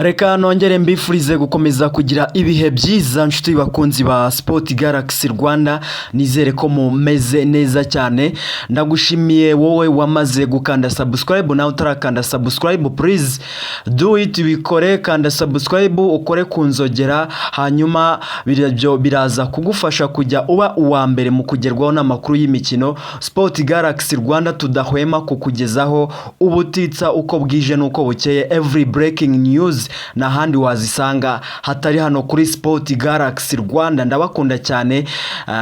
Reka nongere mbifurize gukomeza kugira ibihe byiza, nshuti bakunzi ba Sport Galaxy Rwanda. Nizere ko mumeze neza cyane. Ndagushimiye wowe wamaze gukanda subscribe. Nawe utarakanda subscribe, please do it, bikore, kanda subscribe, ukore ku nzogera, hanyuma ibyo biraza kugufasha kujya uba uwa mbere mu kugerwaho n'amakuru y'imikino Sport Galaxy Rwanda tudahwema kukugezaho ubutitsa, uko bwije n'uko bukeye. Every breaking news n'ahandi wazisanga hatari hano kuri Sport Galaxy Rwanda. Ndabakunda cyane.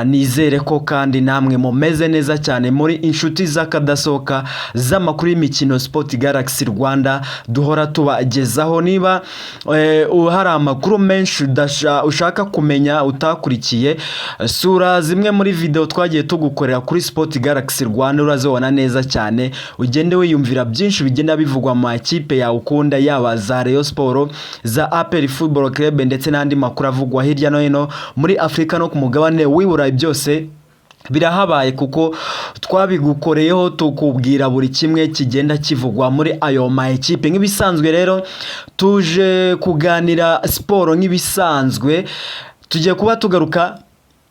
Nizere ko kandi namwe mumeze neza cyane, muri inshuti z'akadasohoka z'amakuru y'imikino Sport Galaxy Rwanda duhora tubagezaho. Niba hari amakuru menshi ushaka kumenya utakurikiye, sura zimwe muri video twagiye tugukorera kuri Sport Galaxy Rwanda, urazibona neza cyane, ugende wiyumvira byinshi bigenda bivugwa mu makipe yawe ukunda, yaba za Rayon Sport, za APR Football Club, ndetse n'andi makuru avugwa hirya no hino muri Afurika no ku mugabane w'i Burayi. Byose birahabaye kuko twabigukoreyeho, tukubwira buri kimwe kigenda kivugwa muri ayo ma ekipe. Nk'ibisanzwe rero, tuje kuganira siporo. Nk'ibisanzwe, tugiye kuba tugaruka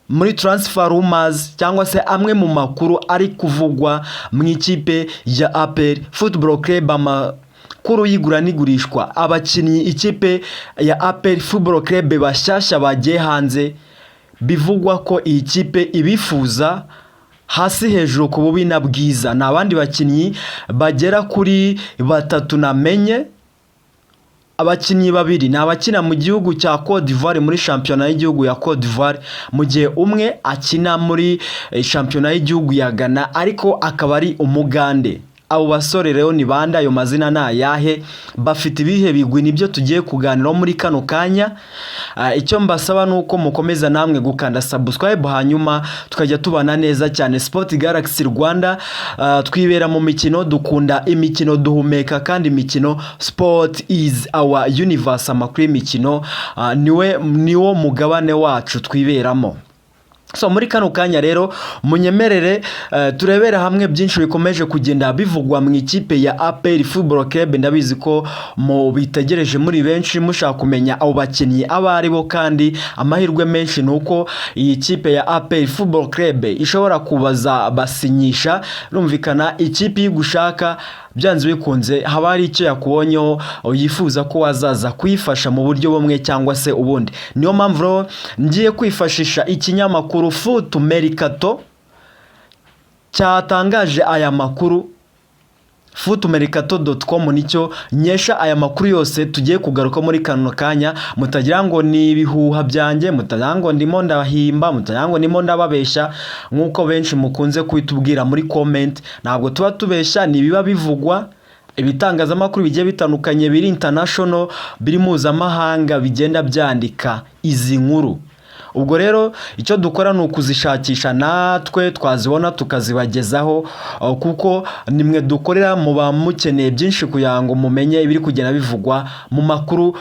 muri transfer rumors, cyangwa se amwe mu makuru ari kuvugwa mu ikipe ya APR Football Club, amakuru y'igura n'igurishwa, abakinnyi ikipe ya APR Football Club bashyashya bagiye hanze, bivugwa ko iyi kipe ibifuza hasi hejuru ku bubi na bwiza. Ni abandi bakinnyi bagera kuri batatu namenye. Abakinnyi babiri ni abakina mu gihugu cya Cote d'Ivoire, muri shampiyona y'igihugu ya Cote d'Ivoire, mu gihe umwe akina muri shampiyona y'igihugu ya Ghana, ariko akaba ari Umugande. Abo basore rero ni bande? Ayo mazina ni ayahe? Bafite ibihe bigwi? Nibyo tugiye kuganiraho muri kano kanya. Icyo mbasaba ni uko mukomeza namwe gukanda subscribe, hanyuma tukajya tubana neza cyane. Sport Galaxy Rwanda, twibera mu mikino, dukunda imikino, duhumeka kandi imikino. Sport is our universe. Amakuru y'imikino niwe niwo mugabane wacu twiberamo. So muri kano kanya rero, munyemerere turebere hamwe byinshi bikomeje kugenda bivugwa mu ikipe ya APR Football Club. Ndabizi ko mubitegereje muri benshi, mushaka kumenya abo bakinnyi abo ari bo, kandi amahirwe menshi ni uko iyi kipe ya APR Football Club ishobora kubaza basinyisha. Rumvikana, ikipe iyo igushaka, byanze bikunze haba hari icyo yakubonyeho yifuza ko wazaza kuyifasha mu buryo bumwe cyangwa se ubundi. Niyo mpamvu rero ngiye kwifashisha ikinyamakuru Foot Mercato cyatangaje aya makuru. Footmercato.com nicyo nkesha aya makuru yose tugiye kugaruka muri kano kanya. Mutagira ngo ni ibihuha byanjye, mutagira ngo ndimo ndahimba, mutagira ngo ndimo ndababeshya nk'uko benshi mukunze kubitubwira muri comment. Ntabwo tuba tubeshya, ni ibiba bivugwa. Ibitangazamakuru bigiye bitandukanye biri international, biri mpuzamahanga, bigenda byandika izi nkuru. Ubwo rero icyo dukora ni ukuzishakisha natwe, twazibona tukazibagezaho, kuko nimwe dukorera, muba mukeneye byinshi kugira ngo mumenye ibiri kugenda bivugwa mu makuru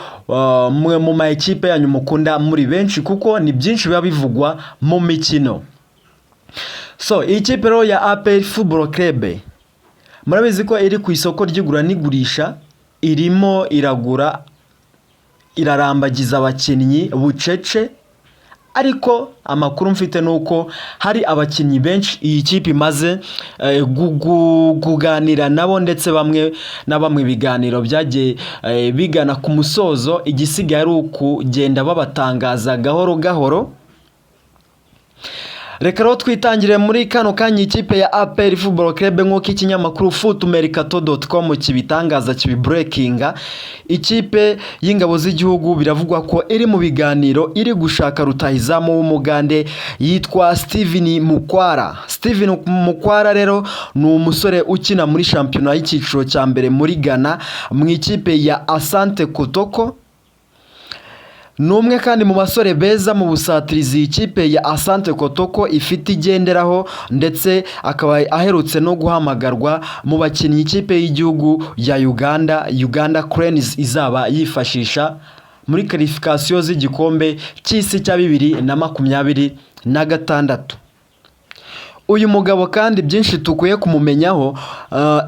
mwe mu ma ekipe yanyu mukunda muri benshi, kuko ni byinshi biba bivugwa mu mikino. So iyi kipe rero ya APR Football Club, murabizi ko iri ku isoko ry'igura n'igurisha, irimo iragura, irarambagiza abakinnyi bucece, ariko amakuru mfite ni uko hari abakinnyi benshi iyi kipe imaze kuganira nabo, ndetse bamwe na bamwe ibiganiro byagiye bigana ku musozo, igisigaye ari ukugenda babatangaza gahoro gahoro. Reka rero twitangire muri kano kanya. Ikipe ya APR Football Club, nk'uko ikinyamakuru footmercato.com kibitangaza, kibibreakinga, ikipe y'ingabo z'igihugu biravugwa ko iri mu biganiro, iri gushaka rutahizamu w'Umugande yitwa Steven Mukwala. Steven Mukwala rero ni umusore ukina muri shampiyona y'icyiciro cya mbere muri Ghana, mu ikipe ya Asante Kotoko. Ni umwe kandi mu basore beza mu busatirizi iyi kipe ya Asante Kotoko ifite igenderaho, ndetse akaba aherutse no guhamagarwa mu bakinnyi ikipe y'igihugu ya Uganda, Uganda Cranes, izaba yifashisha muri qualification z'igikombe cy'isi cya 2026. Uyu mugabo kandi byinshi tukwiye kumumenyaho,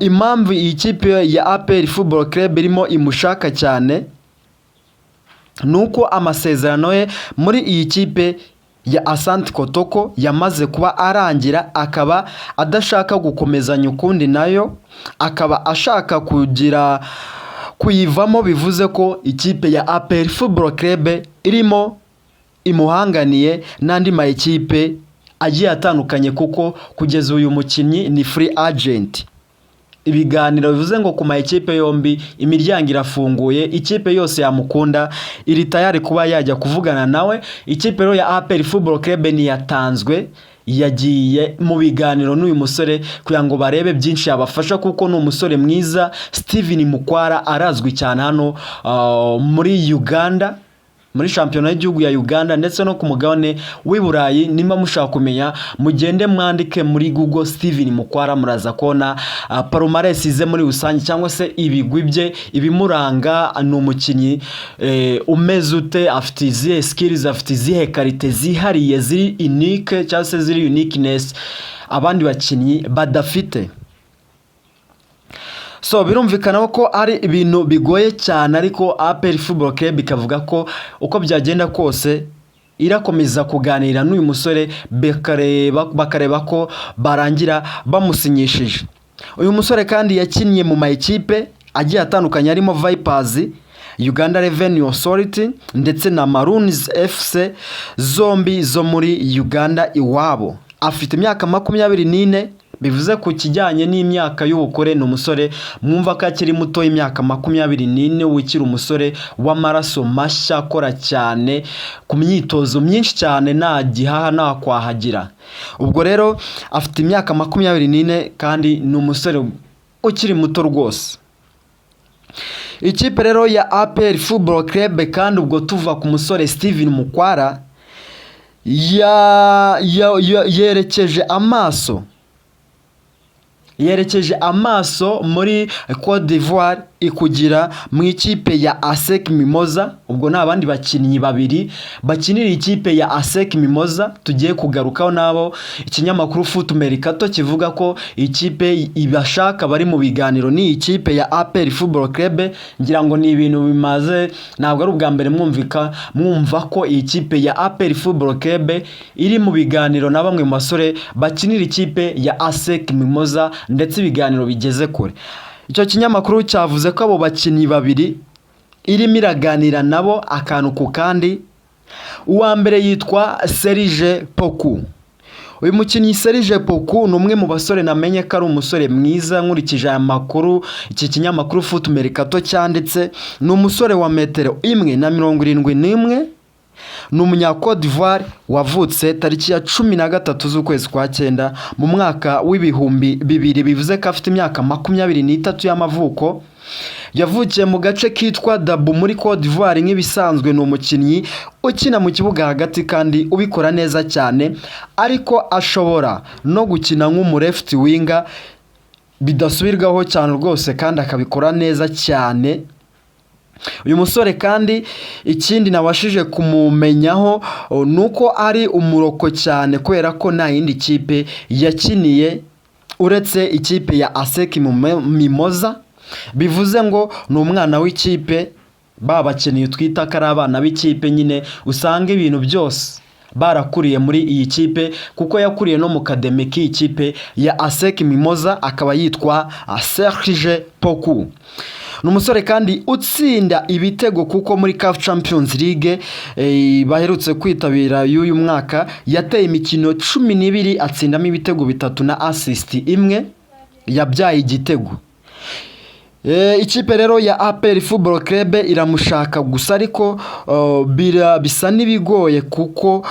impamvu iyi kipe ya APR Football Club irimo imushaka cyane. Ni uko amasezerano ye muri iyi kipe ya Asante Kotoko yamaze kuba arangira, akaba adashaka gukomezanya ukundi nayo, akaba ashaka kugira kuyivamo. Bivuze ko ikipe ya APR Football Club irimo imuhanganiye n'andi ma ekipe agiye atandukanye, kuko kugeza uyu mukinnyi ni free agent. Ibiganiro bivuze ngo ku ma ekipe yombi imiryango irafunguye, ikipe yose yamukunda iri tayari kuba yajya kuvugana nawe. Ikipe rero ya APR Football Club ntiyatanzwe, yagiye mu biganiro n'uyu musore kugira ngo barebe byinshi yabafasha, kuko ni umusore mwiza. Steven Mukwala arazwi cyane hano muri Uganda, muri shampiyona y'igihugu ya Uganda ndetse no ku mugabane w'i Burayi. Nimba mushaka kumenya, mugende mwandike muri Google Steven Mukwala, muraza kubona palmarès ze muri rusange cyangwa se ibigwi bye, ibimuranga, ni umukinnyi umeze ute, afite izihe skills, afite izihe qualité zihariye ziri unique cyangwa se ziri uniqueness abandi bakinnyi badafite. So birumvikana ko ari ibintu bigoye cyane, ariko APR Football Club ikavuga ko uko byagenda kose irakomeza kuganira n'uyu musore, bakareba ko barangira bamusinyishije. Uyu musore kandi yakinnye mu ma ekipe agiye atandukanye harimo Vipers, Uganda Revenue Authority ndetse na Maroons FC, zombi zo muri Uganda iwabo. Afite imyaka 24, bivuze ku kijyanye n'imyaka y'ubukure ni umusore mwumva ko akiri muto, y'imyaka 24, ukiri umusore w'amaraso mashya, akora cyane ku myitozo myinshi cyane, nta gihaha nta kwahagira. Ubwo rero afite imyaka 24 kandi ni umusore ukiri muto rwose. Ikipe rero ya APR Football Club kandi, ubwo tuva ku musore Steven Mukwala, yerekeje amaso muri Cote d'Ivoire, ikugira mu ikipe ya ASEC Mimosa. Ubwo ni abandi bakinnyi babiri bakinira ikipe ya ASEC Mimosa tugiye kugarukaho nabo. Ikinyamakuru Foot Mercato kivuga ko ikipe ibashaka, bari mu biganiro ni ikipe ya APR Football Club. Ngira ngo ni ibintu bimaze, ntabwo ari ubwa mbere mwumvika mwumva ko iyi kipe ya APR Football Club iri mu biganiro na bamwe mu basore bakinira ikipe ya ASEC Mimosa, ndetse ibiganiro bigeze kure. Icyo kinyamakuru cyavuze ko abo bakinnyi babiri irimo iraganira nabo akantu ku kandi. Uwa mbere yitwa Serge Poku. Uyu mukinnyi Serge Poku ni umwe mu basore namenye ko ari umusore mwiza nkurikije aya makuru iki kinyamakuru Foot Mercato cyanditse. Ni umusore wa metero 1.71, ni umunya Cote d'Ivoire wavutse tariki ya 13 z'ukwezi kwa cyenda mu mwaka w'2000, bivuze ko afite imyaka 23 y'amavuko. Yavukiye mu gace kitwa Dabou muri Cote d'Ivoire. Nk'ibisanzwe ni umukinnyi ukina mu kibuga hagati kandi ubikora neza cyane, ariko ashobora no gukina nk'umu left winger bidasubirwaho cyane rwose, kandi akabikora neza cyane. Uyu musore kandi, ikindi nabashije kumumenyaho ni uko ari umu local cyane, kubera ko nta yindi kipe yakiniye uretse ikipe ya ASEC Mimosa. Bivuze ngo ni umwana w'ikipe, ba bakinnyi twita ko ari abana b'ikipe nyine, usanga ibintu byose barakuriye muri iyi kipe, kuko yakuriye no mu academy k'iyi kipe ya ASEC Mimosa, akaba yitwa Serge Poku. Ni umusore kandi utsinda ibitego, kuko muri CAF Champions League baherutse kwitabira y'uyu mwaka yateye imikino 12, atsindamo ibitego bitatu na assist imwe yabyaye igitego. Ikipe rero ya APR Football Club iramushaka gusa, ariko bisa n'ibigoye, kuko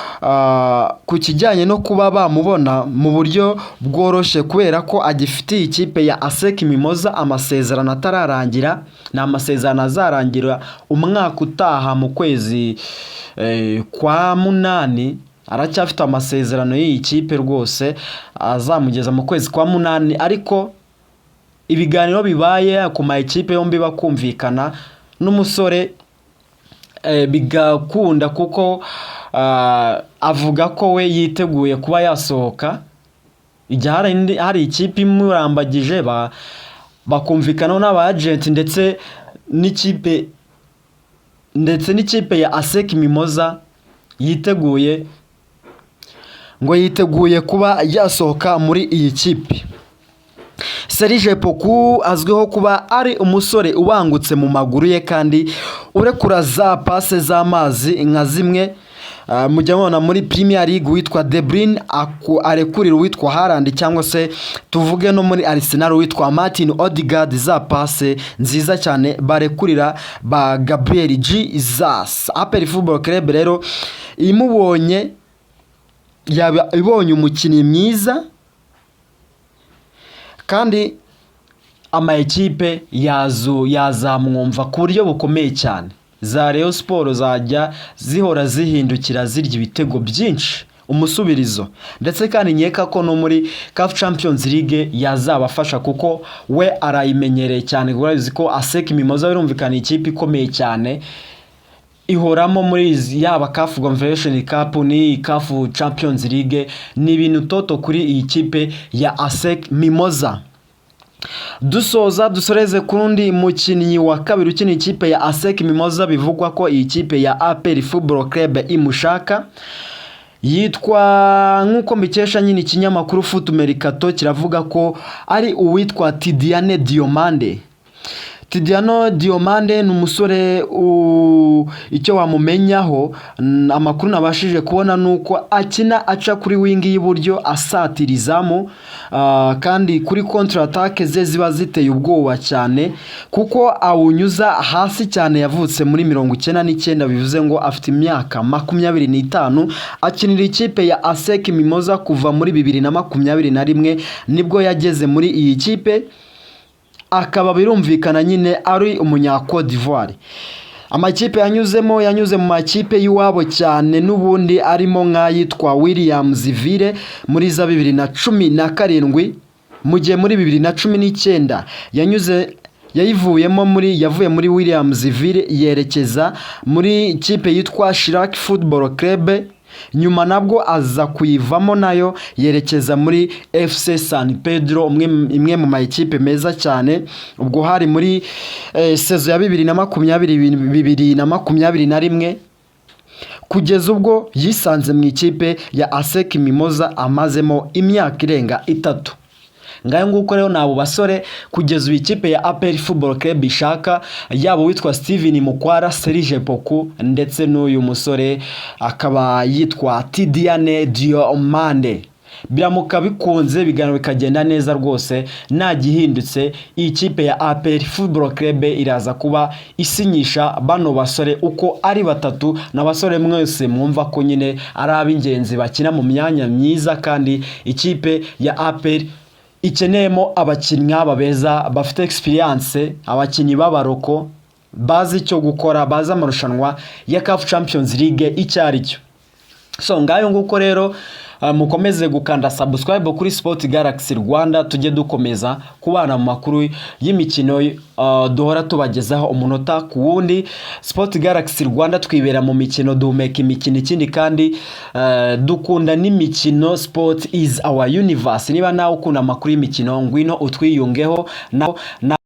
ku kijyanye no kuba bamubona mu buryo bworoshye, kubera ko agifitiye ikipe ya ASEC Mimosa amasezerano atararangira. Ni amasezerano azarangira umwaka utaha mu kwezi kwa munani. Aracyafite amasezerano y'iyi kipe rwose azamugeza mu kwezi kwa munani, ariko ibiganiro bibaye ku ma ekipe yombi bakumvikana n'umusore bigakunda, kuko avuga ko we yiteguye kuba yasohoka igihe hari ikipe imurambagije, bakumvikanaho n'aba agent ndetse n'ikipe. Ndetse n'ikipe ya ASEC Mimosa yiteguye, ngo yiteguye kuba yasohoka muri iyi kipe. Serge Poku azwiho kuba ari umusore ubangutse mu maguru ye kandi urekura za passe z'amazi nka zimwe mujya mubona muri Premier League witwa De Bruyne arekurira uwitwa Haaland, cyangwa se tuvuge no muri Arsenal witwa Martin Odegaard, za passe nziza cyane barekurira ba Gabriel Jesus. APR Football Club rero imubonye yaba ibonye umukinnyi mwiza, kandi ama ekipe yazo yazamwumva ku buryo bukomeye cyane. Za Rayon Sport zajya zihora zihindukira zirya ibitego byinshi umusubirizo. Ndetse kandi nkeka ko no muri CAF Champions League yazabafasha, kuko we arayimenyereye cyane. Urabizi ko ASEC Mimosa birumvikana ikipe ikomeye cyane, ihoramo muri izi, yaba CAF Confederation Cup ni CAF Champions League, ni ibintu toto kuri iyi kipe ya ASEC Mimosa. Dusoza, dusoreze ku rundi mukinnyi wa kabiri ukina ikipe ya ASEC Mimosa, bivugwa ko iyi kipe ya APR Football Club imushaka, yitwa, nk'uko mbikesha nyine ikinyamakuru Foot Mercato, kiravuga ko ari uwitwa Tidiane Diomande. Tidiane Diomande ni umusore icyo wamumenyaho, amakuru nabashije kubona ni uko akina aca kuri wing y'iburyo asatira izamu, kandi kuri contre attaque ze ziba ziteye ubwoba cyane kuko awunyuza hasi cyane. Yavutse muri 99, bivuze ngo afite imyaka 25. Akinira ikipe ya ASEC Mimosa kuva muri 2021, nibwo yageze muri iyi kipe, akaba birumvikana nyine ari umunya Cote d'Ivoire. Amakipe yanyuzemo, yanyuze mu makipe y'iwabo cyane n'ubundi, arimo nk'ayitwa Williamsville muri za 2017, mu gihe muri 2019 yanyuze, yayivuyemo, muri yavuye muri Williamsville yerekeza muri ikipe yitwa Shirak Football Club. Nyuma nabwo aza kuyivamo nayo yerekeza muri FC San Pedro, imwe mu makipe meza cyane. Ubwo hari muri saison ya 2020, 2021, kugeza ubwo yisanze mu ikipe ya ASEC Mimosa amazemo imyaka irenga 3. Ngayo nguko rero, ni abo basore kugeza ubu ikipe ya APR Football Club ishaka, yaba uwitwa Steven Mukwala, Serge Poku, ndetse n'uyu musore akaba yitwa Tidiane Diomande. Biramuka bikunze, ibiganiro bikagenda neza rwose, nta gihindutse, iyi kipe ya APR Football Club iraza kuba isinyisha bano basore uko ari batatu. Ni abasore mwese mwumva ko nyine ari ab'ingenzi, bakina mu myanya myiza, kandi ikipe ya APR ikeneyemo abakinnyi nk'aba beza bafite experience, abakinnyi b'abaroko bazi icyo gukora, bazi amarushanwa ya CAF Champions League icyo ari cyo. So ngayo nguko rero, mukomeze gukanda subscribe kuri Sport Galaxy Rwanda, tujye dukomeza kubana mu makuru y'imikino duhora tubagezaho umunota ku wundi. Sport Galaxy Rwanda, twibera mu mikino, duhumeka imikino, ikindi kandi dukunda n'imikino. Sport is our universe. Niba nawe ukunda amakuru y'imikino, ngwino utwiyungeho na